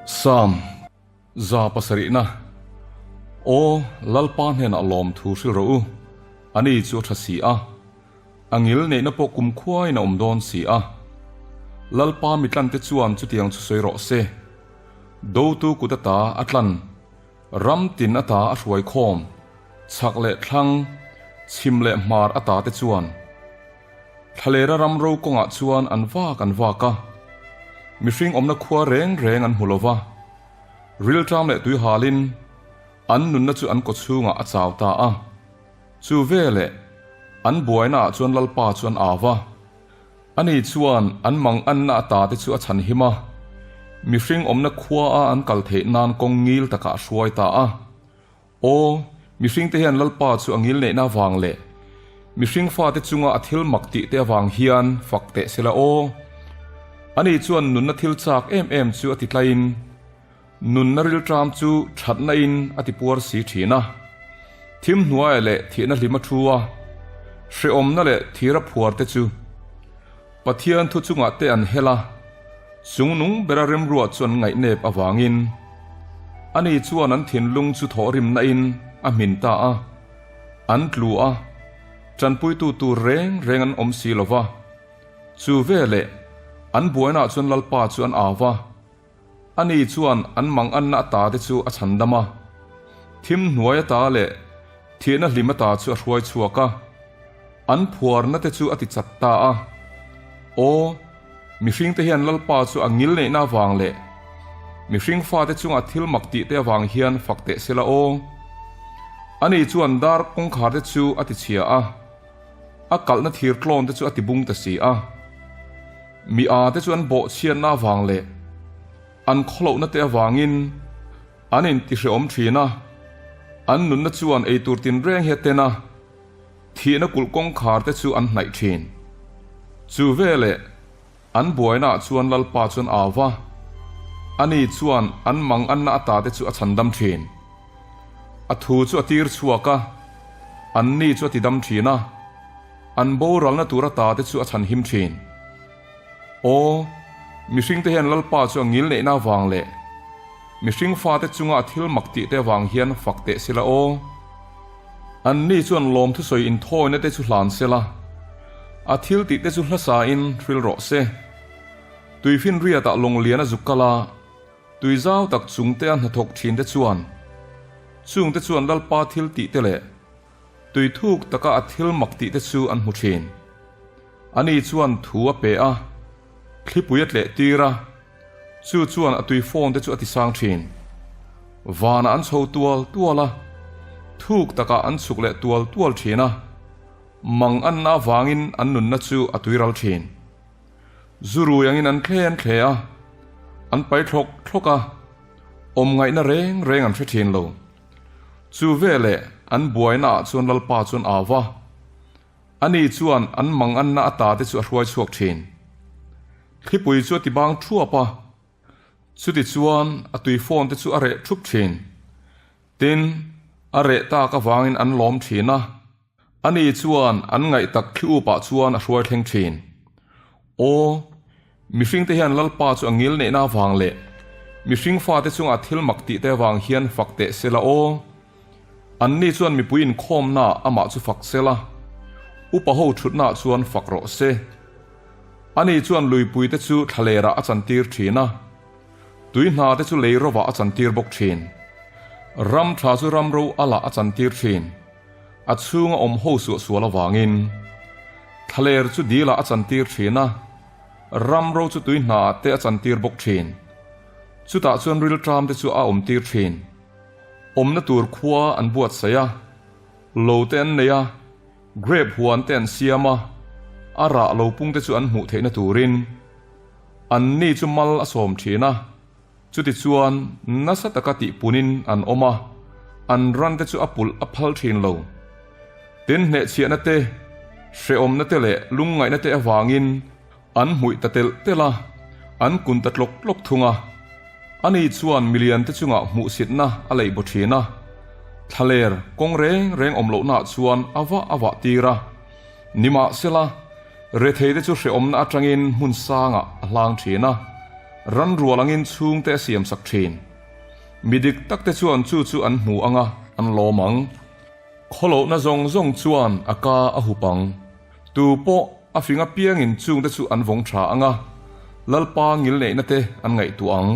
Psalm 7 na Aw Lalpa hnenah lawmthu hrilh rawh u, ani chu a tha si a, a ngil neihna pawh kumkhuain a awm dawn si a. Lalpa mitlante chuan chutiang chu sawi rawh se. Dotu kut ata a tlan, ram tin ata a hruai khawm, chhak leh thlang, chhim leh hmar ata te chuan. Thlalera ram ro kawngah chuan an vak an vak a, mihring awmna khua reng reng an hmu lo va, rilṭam leh tuihalin an nunna chu an kawchhungah a chau ta a. Chu veleh an buainaah chuan Lalpa chu an au va, ani chuan an mang anna ata te chu a chhan him a, mihring awmna khuaa an kal theih nan kawng ngil takah a hruai ta a. Aw, mihringte hian Lalpa chu a ngilneihna avang leh mihring fate chunga a thil mak tih te avang hian fak teh se la aw. Ani chuan nunna thil chak em em chu a ti tlaiin nunna rilṭam chu ṭhatna in a ti puar si ṭhin a. Thim hnuaia leh thihna hlim a thu a, hrehawmna leh thira phuar te chu Pathian thu chungah te an hel a. Chungnung bera remruat chu an ngaihnep avangin ani chuan an thinlung chu thawhrimna in a hmin ta a, an tlu a, tanpuitu tur reng reng an awm si lova. Chu veleh an buainaah chuan Lalpa chu an au va, ani chuan an manganna ata te chu a chhandam a, thim hnuai ata leh thihna hlim ata chu a hruai chhuak a, an phuarna te chu a ti chat ta a. Aw! Mihringte hian Lalpa chu a ngil neihna avang leh mihring fate chunga thil mak tihte avang hian fak teh se la aw. Ani chuan dar kawngkharte chu a ti chhia a, a kalhna thir tlawnte chu a ti bung ta si a. Mi ate chu an bawhchhiatna avang leh an khawlohna te avangin an intihrehawm thin a, an nunna chuan eitur tinreng hi a ten a. Thihna kulh kawngkhar te chu an hnaih thin. Chu veleh an buainaah chuan Lalpa chuan au va, ani chuan an mang anna ata te chu a chhandam thin. A thu chu a tir chhuak a, anni chu a tidam thin a, an boralna tur ata te chu a chhanhim thin. Aw, mihringte hian Lalpa chu a ngil neihna avang leh mihring fate chunga a thil mak tih te avang hian fak teh sela aw. Anni chuan lawm thusawi inthawina te chu hlan sela, a thil tih te chu hlasain hril rawh se. Tuifinriatah lawng lian a zuk kal a, tui zau tak chungte a hnathawk thin te chuan chungte chuan Lalpa thil tih te leh tui thuk taka a thil mak tih te chu an hmu thin. Ani chuan thu a pe a, thlipui a tleh tir a, Chu chuan a tui phone te chu a ti sang thin. Vanah an chho tual tual a, thuk takah an chhuk leh tual tual thin a, mang anna avangin an nunna chu a tuiral thin. Zu rui angin an thle an thle a, an pai thlawk thlawk a, awm ngaihna reng reng an hre thin lo. Chu veleh an buaina ah chuan Lalpa chuan au va. Ani chuan an mang anna ata te chu a hruai chhuak thin. Thlipui chu a ti bang thuap a, chuti chuan a tui phone te chu a reh thup thin. Tin, a reh tak avangin an lawm thin a, ani chuan an ngaih tak thli upah chuan a hruai thleng thin. Aw, mihringte hian Lalpa chu a ngil neihna avang leh mihring fate chunga thil mak tih te avang hian fak teh sela aw. Anni chuan mipui inkhawmnaah amah chu fak sela, upa ho thutnaah chuan fak rawh se. Ani chuan luipuite chu thlalerah a chantir thin a, tui hna te chu lei rovah a chantir bawk thin. Ram tha chu ram ro alah a chantir thin, a chhunga awm ho suahsual avangin. Thlaler chu dilah a chantir thin a, ram ro chu tui hnaah te a chantir bawk thin. Chutah chuan rilṭam te chu a awmtir thin. Awmna tur khua an buatsaih a, lo te an nei a, grape huan te an siam a, a rah lo pung te chu an hmuh theihna turin an ni chu mal a sawm thin a, chutichuan nasa taka tihpunin an awm a, an ran te chu a pulh a phal thin lo. Tin hnehchhiahna te, hrehawmna te leh lungngaihna te avangin An hmuih ta telh telh a, an kun ta tlawk tlawk thung a. Ani chuan milian te chungah hmuhsitna a leih baw thin a, thlaler kawng reng reng awm lohnaah chuan a vah a vah tir a. Nimahsela, rethei te chu hrehawmna atangin hmun sangah a hlang thin a. Ran rual angin chhungte a siamsak thin. Mi dik takte chuan chu chu an hmu ang a, an lawm ang. Khawlohna zawng zawng chuan a ka a hup ang. Tu pawh a fing apiangin chungte chu an vawng tha ang a, Lalpa ngilneihna te an ngaihtuah ang.